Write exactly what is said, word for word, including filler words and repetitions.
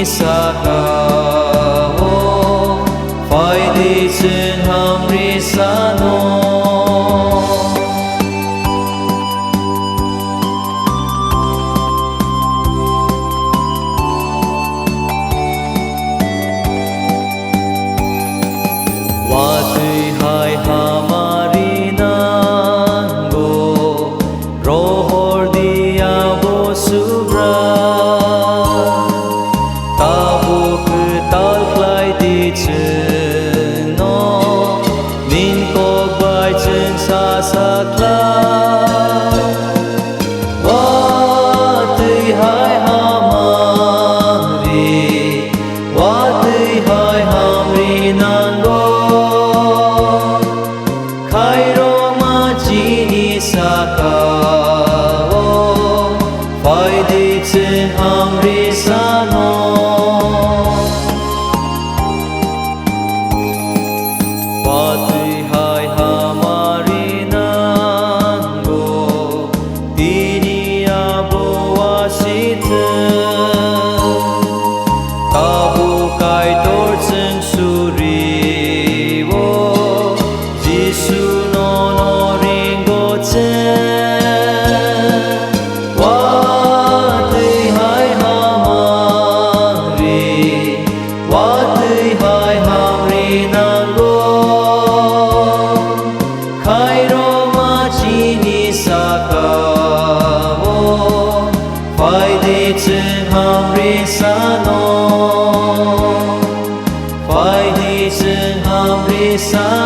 Saka-o phaidi chwng hamri sano. Watwi hai hamari nango, rohor di abo subra. Tabuk tal khlai di chwngno, nin kok bai chwng sa sakla. Watwi hai hamari, watwi hai hamri nango. Khairokma chini saka-o, phaidi chwng hamri sano. Watwi hai hamari nango, tini abo wasithwng. Tabuk Kaitor chwng suri-o, Jisu nono ringo chwng. Watwi hai hamari, watwi hai hamri nango. Khairokma chini saka-o, phaidi chwng hamri sano. Phaidi chwng hamri sano.